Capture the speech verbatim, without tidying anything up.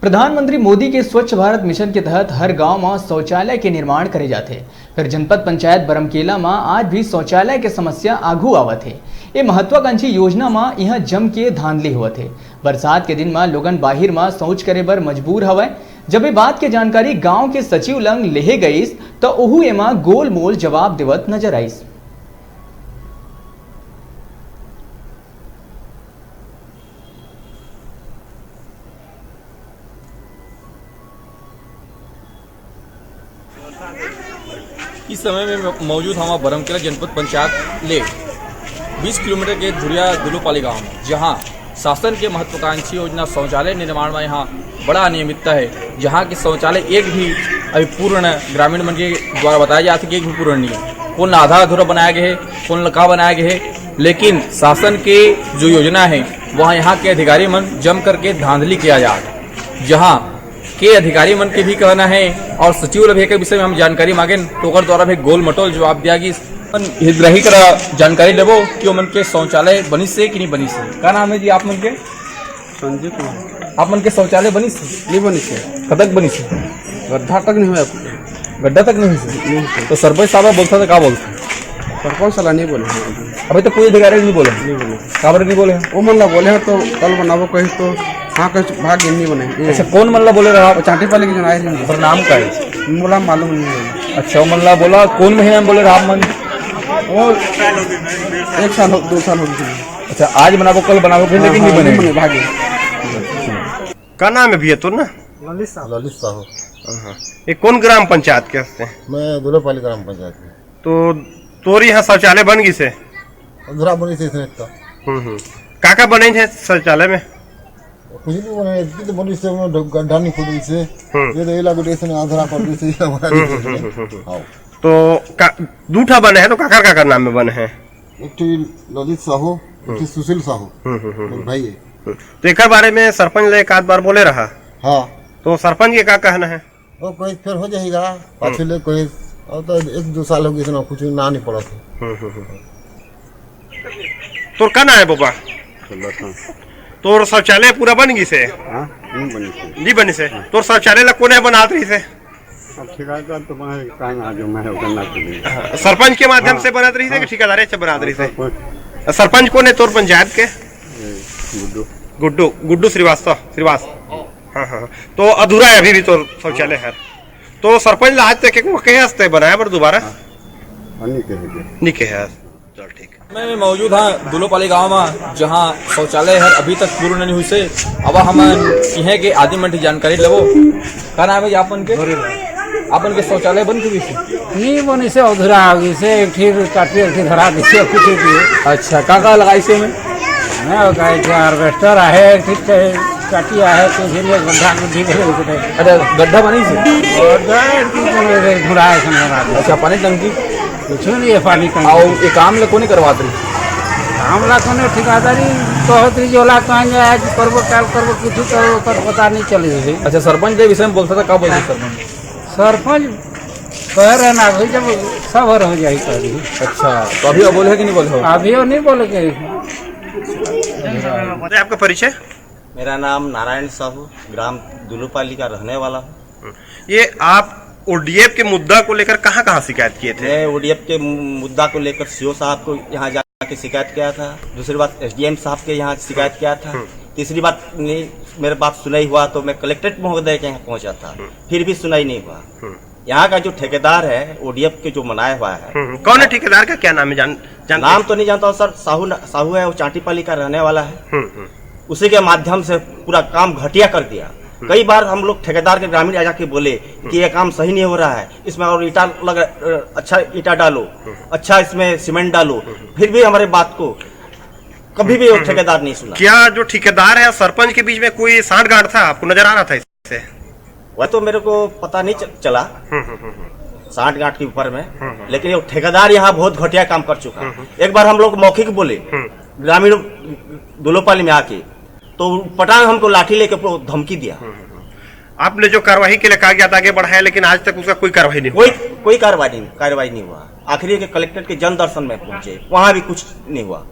प्रधानमंत्री मोदी के स्वच्छ भारत मिशन के तहत हर गांव म शौचालय के निर्माण करे जाथे, फेर जनपद पंचायत बरमकेला म आज भी शौचालय के समस्या आघू आवत हे। ए महत्वाकांक्षी योजना म इहां जम के धांधली होवत हे। बरसात के दिन म लोगन बाहिर म शौच करे बर मजबूर हवय। जब ए बात के जानकारी गांव के सचिव लंग लेहे गईस, त ओहू एमा गोलमोल जवाब देवत नजर आईस। इस समय में मौजूद हमारा बरमकेला जनपद पंचायत ले बीस किलोमीटर के धुरिया दुलोपाली गांव में, जहां शासन के महत्वाकांक्षी योजना शौचालय निर्माण में यहाँ बड़ा अनियमितता है, जहाँ की शौचालय एक भी अभी पूर्ण, ग्रामीण मन के द्वारा बताया जाता है कि एक भी पूर्ण नहीं है। कौन आधा अधूरा बनाया गया है, कौन का बनाया गया है, लेकिन शासन के जो योजना है, वहाँ यहाँ के अधिकारी मन जम करके धांधली किया जा रहा है, जहाँ के अधिकारी मन के भी कहना है और सचिव ल भी एकर विषय में हम जानकारी मांगेन, तो ओकर द्वारा भी गोल मटोल जवाब दिया गइस। अपन हितग्राही करा जानकारी लेबो कि ओमन के शौचालय बनिस हे कि नहीं बनिस हे। का नाम है जी आप मन के? संजय कुमार। आप मन के शौचालय बनिस हे? नहीं बनिस हे। कतक बनिस हे? गड्ढा तक नहीं हुआ। गड्ढा तक नहीं हुआ? नहीं हुआ। तो सरपंच साहब बोलता तो का बोलता? सरपंच साला नहीं बोले। अभी तो कोई अधिकारी नहीं बोले? नहीं बोले। काबर नहीं बोले? वो मन ला बोले हैं तो कल बनाबो कही तो हाँ कही भाग गए, नहीं बने। अच्छा, कौन मन ला बोले रहा? वो चांटी पाली के जो आए रहे। पर नाम का है? मोला मालूम नहीं है। अच्छा, वो मन ला बोला, कौन महीना में बोले रहा आप मन? वो एक साल हो, दो साल हो गए। अच्छा, आज बनाबो, कल बनाबो, फिर हाँ, लेकिन नहीं हाँ, बने। नहीं बने, भागे। का नाम है भैया तोर ना? ललित साहू। ललित साहू। हाँ। ये कौन ग्राम पंचायत के हस्ते? मैं दुलोपाली ग्राम पंचायत में। तो तोर यहाँ शौचालय बन गिस हे? अधूरा बनिस हे इसने तो। हम्म, हम्म। का का बने हे शौचालय में? कुछ नहीं बने, इतनी तो बनिस हे, गड्ढा नहीं खोदिस हे। हम्म। ये तो ये लागू इसने अधूरा कर दिस हे, ये बना हम्म, दिस हे हम्म, इसने। हम्म, हम्म। हाँ। तो का, दू ठा बने हे तो काकर काकर नाम में बने हे? एक ठो ललित साहू, एक ठो हम्म। सुशील साहू, हम्म, हम्म, हम्म, मेरे हम्म। भाई है। हम्म। तो एकर बारे में सरपंच ले एक आध बार बोले रहा। हाँ। तो सरपंच के का कहना है? वो कोई फिर हो जाएगा, पाछे ले कोई, अब तो एक दो साल हो गए, इसने कुछ ना नहीं पड़ा था। हम्म, हम्म, हम्म। तोर का नाम है बाबा? सुदर्शन। तोर शौचालय पूरा बन गिस हे? हाँ, नहीं बनिस हे। नहीं बनिस हे। हाँ। तोर शौचालय ला कोने बनात रहिस हे? अब ठेकेदार तो बना है, कहाँ ना जो मैं ओकर ना चुनी। हाँ, सरपंच के माध्यम हाँ। से बनात रहिस हे कि हाँ। ठेकेदार से बनात रहिस हे? सरपंच। सरपंच कौन है तोर पंचायत के? ए, गुड्डू। गुड्डू, गुड्डू श्रीवास्तव, श्रीवास। हाँ, हाँ, हाँ। तो अधूरा है अभी भी तोर शौचालय है। तो सरपंच ला आज तक एक वो कहे हस्ते बनाए बर दोबारा? हाँ। हाँ, नहीं कहे थे। नहीं कहे हस। चल ठीक। मैं मौजूद हाँ दुलोपाली गांव में, जहां शौचालय है अभी तक पूर्ण नहीं हुई से। अब हमन इहे के आदि मन के जानकारी लेबो। का नाम है जी आप मन के? आप मन के शौचालय बन चुकी से? नहीं बनिस हे, अधूरा हो गइस हे, एक ठी टाटी एक ठी धरा दिस हे, कुछ नहीं। अच्छा, का का लगाइस हे में? मैं वो कहे कि हार्वेस्टर आहे, एक ठी टाटी आहे, कुछ नहीं, गड्ढा गुड्ढी करे कुछ नहीं। अच्छा, गड्ढा बनिस हे? गड्ढा एक ठी बने रे, घुड़ा है समझ में। अच्छा, पानी टंकी? कुछ नहीं है पानी का। अउ ये काम ल कोने करवात रही? काम ला कोने ठेकेदारी कहत रही, जोला कहाँ जाए, आज करबो, काल करबो, कुछ तो ओकर पता नहीं चले रही। अच्छा, सरपंच के विषय में बोलता था, का बोलते सरपंच? सरपंच कह रहे ना, अभी जब सबर हो जाए कह रही। अच्छा, तो अभी वो बोले कि नहीं बोले हो? अभी वो नहीं बोले के। आपका परिचय? मेरा नाम नारायण साहू, ग्राम दुलूपाली का रहने वाला हूँ। ये आप ओडीएफ के मुद्दा को लेकर कहाँ-कहाँ शिकायत किए थे? मैं ओडीएफ के मु-, मुद्दा को लेकर सीओ साहब को यहाँ जाके शिकायत किया था। दूसरी बात एसडीएम साहब के यहाँ शिकायत किया था। हम्म। तीसरी बात नहीं, मेरे बात सुनाई हुआ तो मैं कलेक्ट्रेट महोदय के यहाँ पहुँचा था, हम्म। फिर भी सुनाई नहीं हुआ। हम्म। यहाँ का जो ठेकेदार है, ओडीएफ के जो बनाया हुआ है। हम्म, कौन है ठेकेदार का, क्या नाम है, जान-, जानते नाम हैं? तो नहीं जानता हूँ सर, साहू न-, साहू है, वो चांटीपाली का रहने वाला है। हम्म, हम्म। उसी के माध्यम से पूरा काम घटिया कर दिया। हम्म। कई बार हम लोग ठेकेदार के ग्रामीण आ जाके बोले कि हम्म। ये काम सही नहीं हो रहा है, इसमें और ईंटा लग, अ, अच्छा ईंटा डालो, हम्म। अच्छा इसमें सीमेंट डालो, हम्म। फिर भी हमारे बात को कभी भी वो हम्म। ठेकेदार नहीं सुना। क्या जो ठेकेदार है और सरपंच के बीच में कोई सांठगांठ था, आपको नजर आ रहा था? से? वह तो मेरे को पता नहीं च-, चला हम्म, हम्म, हम्म, हम्म। सांठगांठ के ऊपर में, हम्म, हम्म। लेकिन ये ठेकेदार यहाँ बहुत घटिया काम कर चुका है। हम्म, हम्म। एक बार हम लोग मौखिक बोले, हम्म। ग्रामीण दुलोपाली में आके, तो पटांग हमको लाठी लेके पो-, धमकी दिया। हम्म, हम्म, हम्म। आपने जो कार्रवाई के लिए कहा गया था, आगे बढ़ाया, लेकिन आज तक उसका कोई कार्रवाई नहीं कोई, हुआ। कोई कार्रवाई नहीं, कार्रवाई नहीं हुआ। आखिरी के कलेक्टर के जन दर्शन में पहुंचे, वहां भी कुछ नहीं हुआ।